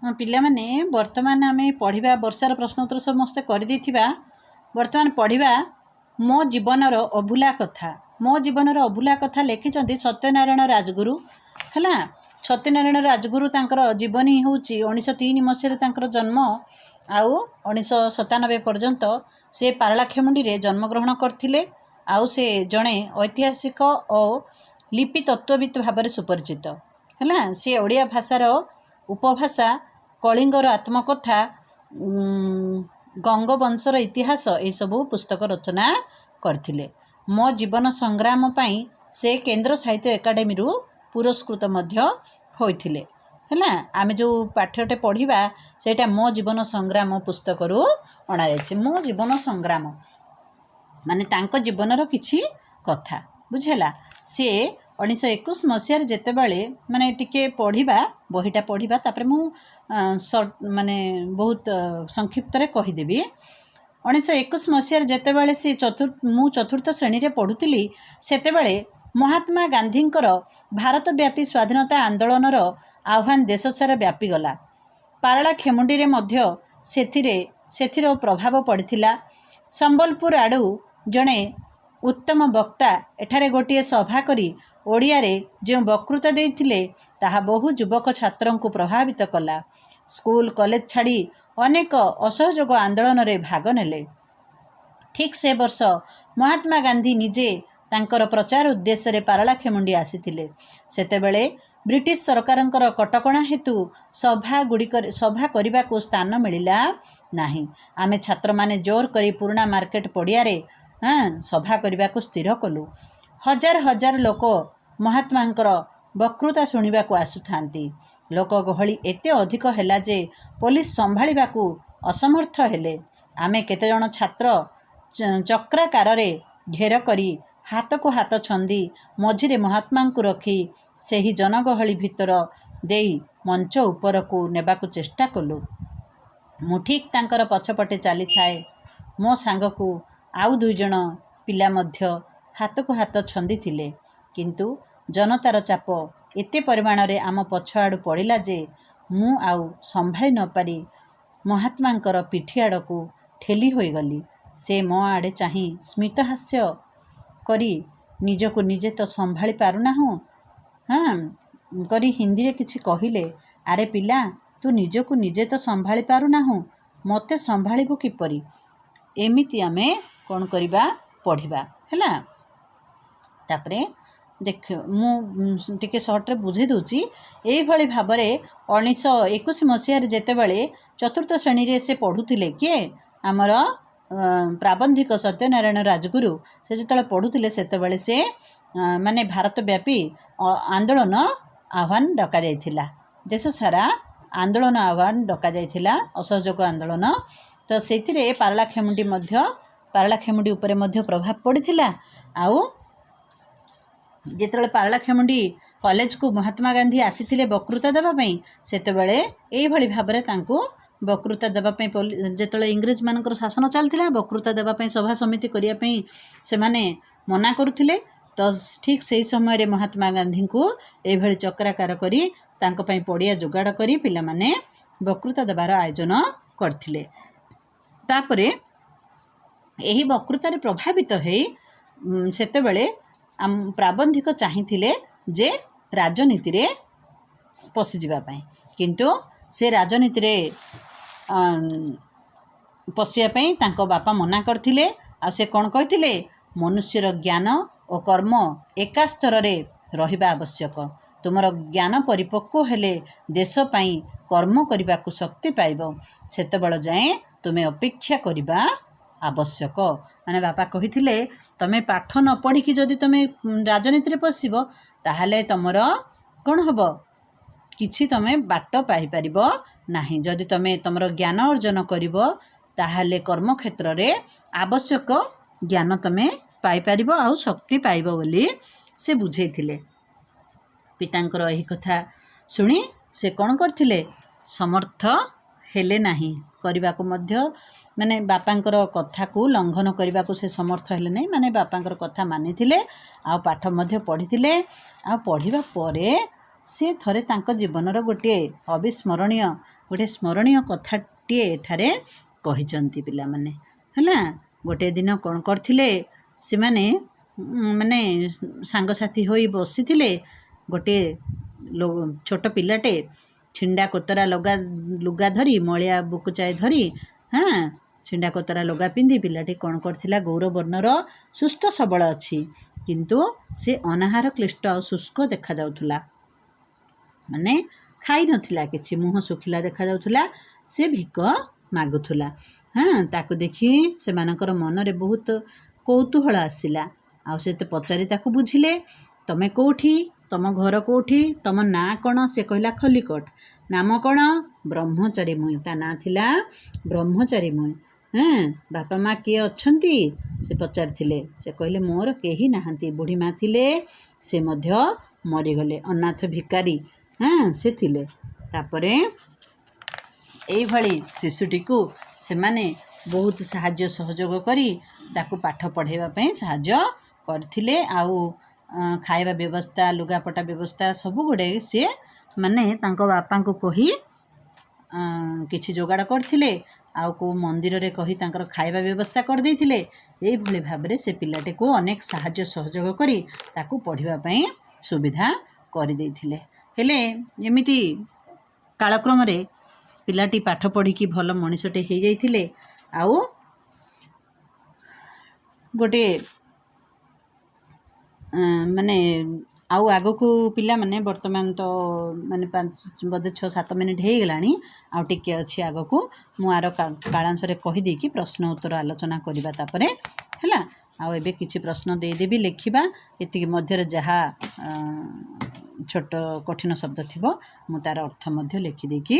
ହଁ ପିଲାମାନେ, ବର୍ତ୍ତମାନ ଆମେ ପଢ଼ିବା। ବର୍ଷାର ପ୍ରଶ୍ନ ଉତ୍ତର ସମସ୍ତେ କରିଦେଇଥିବା। ବର୍ତ୍ତମାନ ପଢ଼ିବା ମୋ ଜୀବନର ଅଭୁଲା କଥା। ମୋ ଜୀବନର ଅଭୁଲା କଥା ଲେଖିଛନ୍ତି ସତ୍ୟନାରାୟଣ ରାଜଗୁରୁ। ହେଲା, ସତ୍ୟନାରାୟଣ ରାଜଗୁରୁ, ତାଙ୍କର ଜୀବନୀ ହେଉଛି 1903 ମସିହାରେ ତାଙ୍କର ଜନ୍ମ ଆଉ 1997 ପର୍ଯ୍ୟନ୍ତ ସେ ପାରଳାଖେମୁଣ୍ଡିରେ ଜନ୍ମଗ୍ରହଣ କରିଥିଲେ। ଆଉ ସେ ଜଣେ ଐତିହାସିକ ଓ ଲିପି ତତ୍ତ୍ୱବିତ୍ ଭାବରେ ସୁପରିଚିତ। ହେଲା, ସେ ଓଡ଼ିଆ ଭାଷାର ଉପଭାଷା କଳିଙ୍ଗର ଆତ୍ମକଥା, ଗଙ୍ଗବଂଶର ଇତିହାସ ଏସବୁ ପୁସ୍ତକ ରଚନା କରିଥିଲେ। ମୋ ଜୀବନ ସଂଗ୍ରାମ ପାଇଁ ସେ କେନ୍ଦ୍ର ସାହିତ୍ୟ ଏକାଡେମୀରୁ ପୁରସ୍କୃତ ମଧ୍ୟ ହୋଇଥିଲେ। ହେଲା, ଆମେ ଯେଉଁ ପାଠଟେ ପଢ଼ିବା, ସେଇଟା ମୋ ଜୀବନ ସଂଗ୍ରାମ ପୁସ୍ତକରୁ ଅଣାଯାଇଛି। ମୋ ଜୀବନ ସଂଗ୍ରାମ ମାନେ ତାଙ୍କ ଜୀବନର କିଛି କଥା, ବୁଝିହେଲା? ସିଏ 1921 ମସିହାରେ ଯେତେବେଳେ, ମାନେ ଟିକେ ପଢ଼ିବା, ବହିଟା ପଢ଼ିବା, ତାପରେ ମୁଁ ସର୍ଟ, ମାନେ ବହୁତ ସଂକ୍ଷିପ୍ତରେ କହିଦେବି। 1921 ମସିହାରେ ଯେତେବେଳେ ସେ ମୁଁ ଚତୁର୍ଥ ଶ୍ରେଣୀରେ ପଢ଼ୁଥିଲି, ସେତେବେଳେ ମହାତ୍ମା ଗାନ୍ଧୀଙ୍କର ଭାରତବ୍ୟାପୀ ସ୍ୱାଧୀନତା ଆନ୍ଦୋଳନର ଆହ୍ୱାନ ଦେଶ ସାରା ବ୍ୟାପିଗଲା। ପାରଳାଖେମୁଣ୍ଡିରେ ମଧ୍ୟ ସେଥିର ପ୍ରଭାବ ପଡ଼ିଥିଲା। ସମ୍ବଲପୁର ଆଡ଼ୁ ଜଣେ ଉତ୍ତମ ବକ୍ତା ଏଠାରେ ଗୋଟିଏ ସଭା କରି ଓଡ଼ିଆରେ ଯେଉଁ ବକ୍ତୃତା ଦେଇଥିଲେ, ତାହା ବହୁ ଯୁବକ ଛାତ୍ରଙ୍କୁ ପ୍ରଭାବିତ କଲା। ସ୍କୁଲ କଲେଜ ଛାଡ଼ି ଅନେକ ଅସହଯୋଗ ଆନ୍ଦୋଳନରେ ଭାଗ ନେଲେ। ଠିକ୍ ସେ ବର୍ଷ ମହାତ୍ମା ଗାନ୍ଧୀ ନିଜେ ତାଙ୍କର ପ୍ରଚାର ଉଦ୍ଦେଶ୍ୟରେ ପାରଳାଖେମୁଣ୍ଡି ଆସିଥିଲେ। ସେତେବେଳେ ବ୍ରିଟିଶ ସରକାରଙ୍କର କଟକଣା ହେତୁ ସଭା ଗୁଡ଼ିକରେ ସଭା କରିବାକୁ ସ୍ଥାନ ମିଳିଲା ନାହିଁ। ଆମେ ଛାତ୍ରମାନେ ଜୋର କରି ପୁରୁଣା ମାର୍କେଟ ପଡ଼ିଆରେ ସଭା କରିବାକୁ ସ୍ଥିର କଲୁ। ହଜାର ହଜାର ଲୋକ ମହାତ୍ମାଙ୍କର ବକ୍ତୃତା ଶୁଣିବାକୁ ଆସୁଥାନ୍ତି। ଲୋକ ଗହଳି ଏତେ ଅଧିକ ହେଲା ଯେ ପୋଲିସ ସମ୍ଭାଳିବାକୁ ଅସମର୍ଥ ହେଲେ। ଆମେ କେତେଜଣ ଛାତ୍ର ଚକ୍ରାକାରରେ ଘେର କରି, ହାତକୁ ହାତ ଛନ୍ଦି, ମଝିରେ ମହାତ୍ମାଙ୍କୁ ରଖି ସେହି ଜନଗହଳି ଭିତର ଦେଇ ମଞ୍ଚ ଉପରକୁ ନେବାକୁ ଚେଷ୍ଟା କଲୁ। ମୁଁ ଠିକ୍ ତାଙ୍କର ପଛପଟେ ଚାଲିଥାଏ। ମୋ ସାଙ୍ଗକୁ ଆଉ ଦୁଇଜଣ ପିଲା ମଧ୍ୟ ହାତକୁ ହାତ ଛନ୍ଦିଥିଲେ। କିନ୍ତୁ ଜନତାର ଚାପ ଏତେ ପରିମାଣରେ ଆମ ପଛଆଡ଼ୁ ପଡ଼ିଲା ଯେ ମୁଁ ଆଉ ସମ୍ଭାଳି ନପାରି ମହାତ୍ମାଙ୍କର ପିଠି ଆଡ଼କୁ ଠେଲି ହୋଇଗଲି। ସେ ମୋ ଆଡ଼େ ଚାହିଁ ସ୍ମିତହାସ୍ୟ କରି, "ନିଜକୁ ନିଜେ ତ ସମ୍ଭାଳି ପାରୁନାହୁଁ," ହଁ କରି ହିନ୍ଦୀରେ କିଛି କହିଲେ। "ଆରେ ପିଲା, ତୁ ନିଜକୁ ନିଜେ ତ ସମ୍ଭାଳି ପାରୁନାହୁଁ, ମୋତେ ସମ୍ଭାଳିବୁ କିପରି?" ଏମିତି ଆମେ କ'ଣ କରିବା? ପଢ଼ିବା। ହେଲା, ତାପରେ ଦେଖ, ମୁଁ ଟିକେ ସର୍ଟରେ ବୁଝେଇ ଦେଉଛି। ଏଇଭଳି ଭାବରେ 1921 ମସିହାରେ ଯେତେବେଳେ ଚତୁର୍ଥ ଶ୍ରେଣୀରେ ସେ ପଢ଼ୁଥିଲେ, କିଏ? ଆମର ପ୍ରାବନ୍ଧିକ ସତ୍ୟନାରାୟଣ ରାଜଗୁରୁ। ସେ ଯେତେବେଳେ ପଢ଼ୁଥିଲେ, ସେତେବେଳେ ସେ ମାନେ ଭାରତବ୍ୟାପୀ ଆନ୍ଦୋଳନ ଆହ୍ୱାନ ଡକାଯାଇଥିଲା। ଦେଶ ସାରା ଆନ୍ଦୋଳନ ଆହ୍ୱାନ ଡକାଯାଇଥିଲା, ଅସହଯୋଗ ଆନ୍ଦୋଳନ। ତ ସେଇଥିରେ ପାରଳାଖେମୁଣ୍ଡି ଉପରେ ମଧ୍ୟ ପ୍ରଭାବ ପଡ଼ିଥିଲା। ଆଉ ଯେତେବେଳେ ପାରଳାଖେମୁଣ୍ଡି କଲେଜକୁ ମହାତ୍ମା ଗାନ୍ଧୀ ଆସିଥିଲେ ବକ୍ତୃତା ଦେବା ପାଇଁ, ସେତେବେଳେ ଏଇଭଳି ଭାବରେ ତାଙ୍କୁ ବକ୍ତୃତା ଦେବା ପାଇଁ, ଯେତେବେଳେ ଇଂରେଜମାନଙ୍କର ଶାସନ ଚାଲିଥିଲା, ବକ୍ତୃତା ଦେବା ପାଇଁ, ସଭା ସମିତି କରିବା ପାଇଁ ସେମାନେ ମନା କରୁଥିଲେ। ତ ଠିକ୍ ସେଇ ସମୟରେ ମହାତ୍ମା ଗାନ୍ଧୀଙ୍କୁ ଏଇଭଳି ଚକ୍ରାକାର କରି, ତାଙ୍କ ପାଇଁ ପଡ଼ିଆ ଯୋଗାଡ଼ କରି ପିଲାମାନେ ବକ୍ତୃତା ଦେବାର ଆୟୋଜନ କରିଥିଲେ। ତାପରେ ଏହି ବକ୍ତୃତାରେ ପ୍ରଭାବିତ ହେଇ ସେତେବେଳେ ପ୍ରାବନ୍ଧିକ ଚାହିଁଥିଲେ ଯେ ରାଜନୀତିରେ ପଶିଯିବା ପାଇଁ। କିନ୍ତୁ ସେ ରାଜନୀତିରେ ପଶିବା ପାଇଁ ତାଙ୍କ ବାପା ମନା କରିଥିଲେ। ଆଉ ସେ କ'ଣ କହିଥିଲେ? ମନୁଷ୍ୟର ଜ୍ଞାନ ଓ କର୍ମ ଏକା ସ୍ତରରେ ରହିବା ଆବଶ୍ୟକ। ତୁମର ଜ୍ଞାନ ପରିପକ୍ୱ ହେଲେ ଦେଶ ପାଇଁ କର୍ମ କରିବାକୁ ଶକ୍ତି ପାଇବ। ସେତେବେଳ ଯାଏଁ ତୁମେ ଅପେକ୍ଷା କରିବା ଆବଶ୍ୟକ। ମାନେ ବାପା କହିଥିଲେ, ତମେ ପାଠ ନ ପଢ଼ିକି ଯଦି ତୁମେ ରାଜନୀତିରେ ପଶିବ, ତାହେଲେ ତୁମର କ'ଣ ହେବ? କିଛି ତୁମେ ବାଟ ପାଇପାରିବ ନାହିଁ। ଯଦି ତୁମେ ତୁମର ଜ୍ଞାନ ଅର୍ଜନ କରିବ, ତାହେଲେ କର୍ମକ୍ଷେତ୍ରରେ ଆବଶ୍ୟକ ଜ୍ଞାନ ତୁମେ ପାଇପାରିବ ଆଉ ଶକ୍ତି ପାଇବ ବୋଲି ସେ ବୁଝେଇଥିଲେ। ପିତାଙ୍କର ଏହି କଥା ଶୁଣି ସେ କ'ଣ କରିଥିଲେ? ସମର୍ଥ ହେଲେ ନାହିଁ କରିବାକୁ ମଧ୍ୟ, ମାନେ ବାପାଙ୍କର କଥାକୁ ଲଙ୍ଘନ କରିବାକୁ ସେ ସମର୍ଥ ହେଲେ ନାହିଁ। ମାନେ ବାପାଙ୍କର କଥା ମାନିଥିଲେ ଆଉ ପାଠ ମଧ୍ୟ ପଢ଼ିଥିଲେ। ଆଉ ପଢ଼ିବା ପରେ ସେ ଥରେ ତାଙ୍କ ଜୀବନର ଗୋଟିଏ ଅବିସ୍ମରଣୀୟ, ଗୋଟିଏ ସ୍ମରଣୀୟ କଥାଟିଏ ଏଠାରେ କହିଛନ୍ତି ପିଲାମାନେ। ହେଲା, ଗୋଟିଏ ଦିନ କ'ଣ କରିଥିଲେ ସେମାନେ? ମାନେ ସାଙ୍ଗସାଥି ହୋଇ ବସିଥିଲେ। ଗୋଟିଏ ଛୋଟ ପିଲାଟେ ଛିଣ୍ଡା କୋତରା ଲୁଗା ଧରି, ମଳିଆ ବୁକୁଚାଏ ଧରି, ହଁ, ଛିଣ୍ଡା କୋତରା ଲୁଗା ପିନ୍ଧି ପିଲାଟି କ'ଣ କରିଥିଲା? ଗୌରବର୍ଣ୍ଣର, ସୁସ୍ଥ ସବଳ ଅଛି, କିନ୍ତୁ ସେ ଅନାହାର କ୍ଲିଷ୍ଟ ଆଉ ଶୁଷ୍କ ଦେଖାଯାଉଥିଲା। ମାନେ ଖାଇନଥିଲା କିଛି, ମୁହଁ ଶୁଖିଲା ଦେଖାଯାଉଥିଲା। ସେ ଭିକ ମାଗୁଥିଲା। ହଁ, ତାକୁ ଦେଖି ସେମାନଙ୍କର ମନରେ ବହୁତ କୌତୂହଳ ଆସିଲା। ଆଉ ସେ ତ ପଚାରି ତାକୁ ବୁଝିଲେ, ତମେ କେଉଁଠି, ତମ ଘର କେଉଁଠି, ତମ ନାଁ କ'ଣ? ସେ କହିଲା, ଖଲିକୋଟ। ନାମ କ'ଣ? ବ୍ରହ୍ମଚାରୀ ମୁଇଁ। ତା ନାଁ ଥିଲା ବ୍ରହ୍ମଚାରୀ ମୁଇଁ। ହଁ, ବାପା ମା କିଏ ଅଛନ୍ତି, ସେ ପଚାରିଥିଲେ। ସେ କହିଲେ, ମୋର କେହି ନାହାନ୍ତି। ବୁଢ଼ୀ ମା ଥିଲେ, ସେ ମଧ୍ୟ ମରିଗଲେ। ଅନାଥ ଭିକାରୀ, ହଁ, ସେ ଥିଲେ। ତାପରେ ଏଇଭଳି ଶିଶୁଟିକୁ ସେମାନେ ବହୁତ ସାହାଯ୍ୟ ସହଯୋଗ କରି ତାକୁ ପାଠ ପଢ଼ାଇବା ପାଇଁ ସାହାଯ୍ୟ କରିଥିଲେ। ଆଉ ଖାଇବା ବ୍ୟବସ୍ଥା, ଲୁଗାପଟା ବ୍ୟବସ୍ଥା ସବୁ ଗୁଡ଼ିଏ ସିଏ ମାନେ ତାଙ୍କ ବାପାଙ୍କୁ କହି କିଛି ଯୋଗାଡ଼ କରିଥିଲେ। ଆଉ କେଉଁ ମନ୍ଦିରରେ କହି ତାଙ୍କର ଖାଇବା ବ୍ୟବସ୍ଥା କରିଦେଇଥିଲେ। ଏଇଭଳି ଭାବରେ ସେ ପିଲାଟିକୁ ଅନେକ ସାହାଯ୍ୟ ସହଯୋଗ କରି ତାକୁ ପଢ଼ିବା ପାଇଁ ସୁବିଧା କରିଦେଇଥିଲେ। ହେଲେ ଏମିତି କାଳକ୍ରମରେ ପିଲାଟି ପାଠ ପଢ଼ିକି ଭଲ ମଣିଷଟେ ହେଇଯାଇଥିଲେ। ଆଉ ଗୋଟିଏ ମାନେ ଆଉ ଆଗକୁ ପିଲାମାନେ, ବର୍ତ୍ତମାନ ତ ମାନେ 5 ବୋଧେ 6-7 ମିନିଟ୍ ହେଇଗଲାଣି, ଆଉ ଟିକେ ଅଛି ଆଗକୁ। ମୁଁ ଆର କାଳାଂଶରେ କହିଦେଇକି ପ୍ରଶ୍ନ ଉତ୍ତର ଆଲୋଚନା କରିବା ତାପରେ। ହେଲା, ଆଉ ଏବେ କିଛି ପ୍ରଶ୍ନ ଦେଇଦେବି, ଲେଖିବା। ଏତିକି ମଧ୍ୟରେ ଯାହା ଛୋଟ କଠିନ ଶବ୍ଦ ଥିବ, ମୁଁ ତା'ର ଅର୍ଥ ମଧ୍ୟ ଲେଖିଦେଇକି